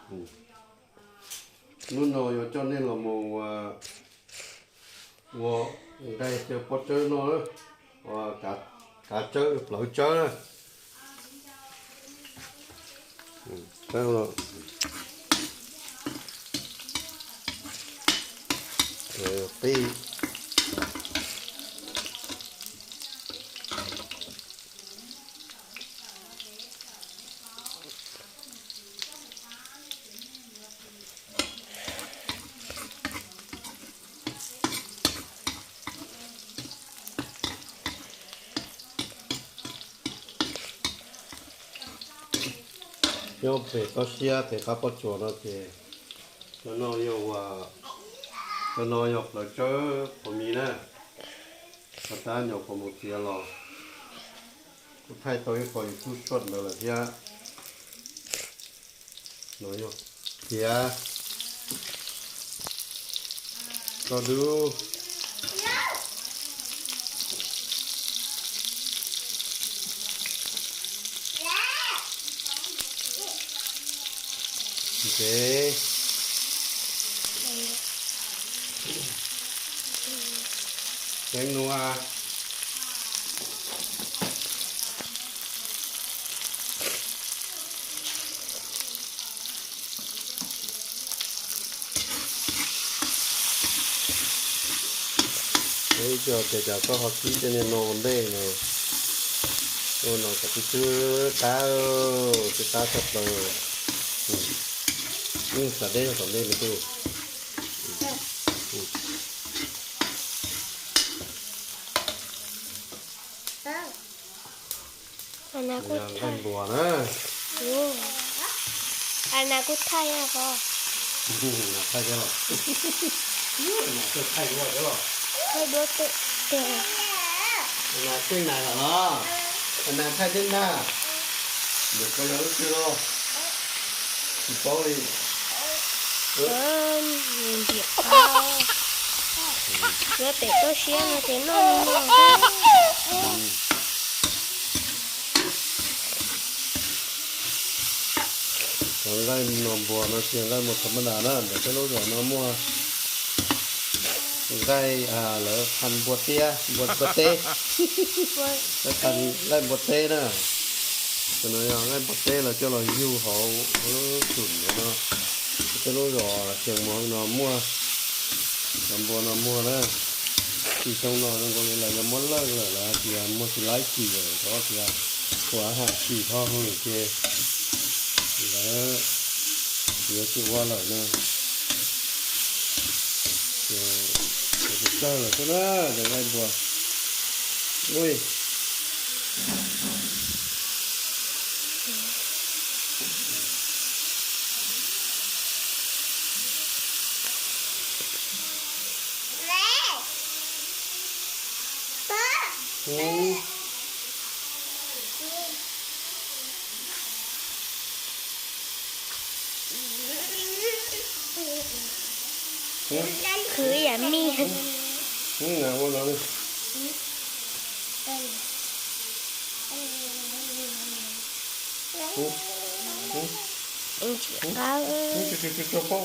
Hnub no yuav coj nej los mus ua nqaij xyaw pob tsawb noj, kav tsawb plawv tsawb na. Qij. Nyob pem toj siab pem qab pob tsuas no ces cov no yog ua, cov no yog plawv tsawb qhuav miv na. Koj tab nyuam qhuav mus txiav los, kuv thaij tau ib qho YouTube short ntawd lawm thiab. No yog txiav tso dub. Ntev. Teeb nua. Ib co tias cas koj ho kib tej niag no ua ntej no, ua no kom twb twb qab, twb qab tshaj plaws. Wb xav deb rau tom ntej me tub. Nqaij npua na. Nas kuj thaij os. Nas thaij thiab los? Nas thaij duab thiab los? Thaij duab tej. Nas thaij nas lawm los? Nas thaij thiab ntag. Ntawm koj yog lub twg los? Tsis paub li. Ntim qab. Yuav pem toj siab no ces noj li no xwb. Cov nqaij no npua no tsis yog nqaij npua thas mas das na, ntawm peb lub zos no muaj nqaij, lawv qha npua tiab, npua, npua teb. Lawv qha nqaij npua teb na. Cov no yog nqaij npua teb lawv coj los yug hauv lub xum ntawd no. Peb lub zos Xeev Muas no muaj, cov npua no muaj na. Tsis xyoo no zoo nkaus li lawv yuav muab lawj lawm, lawv hais tias muag tsis laib tsim lawm, rau qhov tias ua ham tsim tho hwj ces lawv yuav tsis ua lawm na. Ces tsis txawj lawm xwb na, cov nqaij npua. Ui. Khwv yam mij. Ntsim qab. Ces kom cov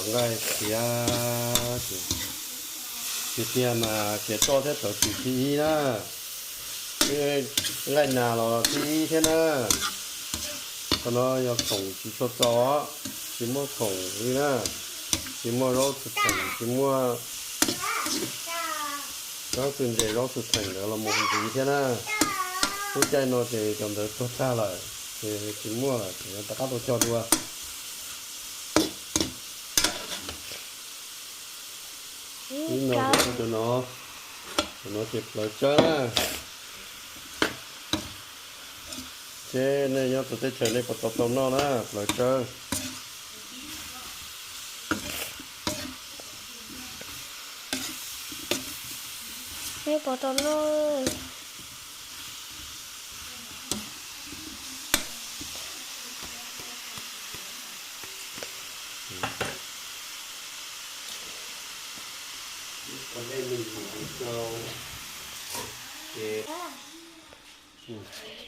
nqaij tiav, tiav tiag mas kev toj thiab tawv txim thib ib na. Nqaij nas los thib ib thiab na. Qhov no yog khoom tsis tshua txaus, tsis muaj khoom li na. Tsis muaj zaub xwm theem, tsis muaj zaub xwm ntses, zaub xwm theem ntawd los mus ntxiv thiab na. Lub caij no ces cov ntawd tuag tag lawm, ces tsis muaj lawm, ces rov qab tau cog dua. Ib no, cov no, cov no ces plawv tsawb na. Seb nej nyob tom teb chaws nej puas tau tau noj na, plawv tsawb. Nej puas tau noj?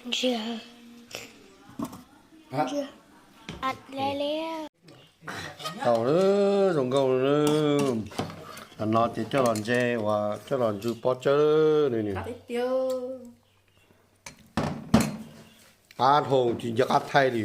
Ntsia. Ntsia. Tau lawm, zoo nkauj lawm. Tam no ces coj los ntse uas coj los ntxuag pob tsawb no. Qab dhau tsis nco qab thaij li.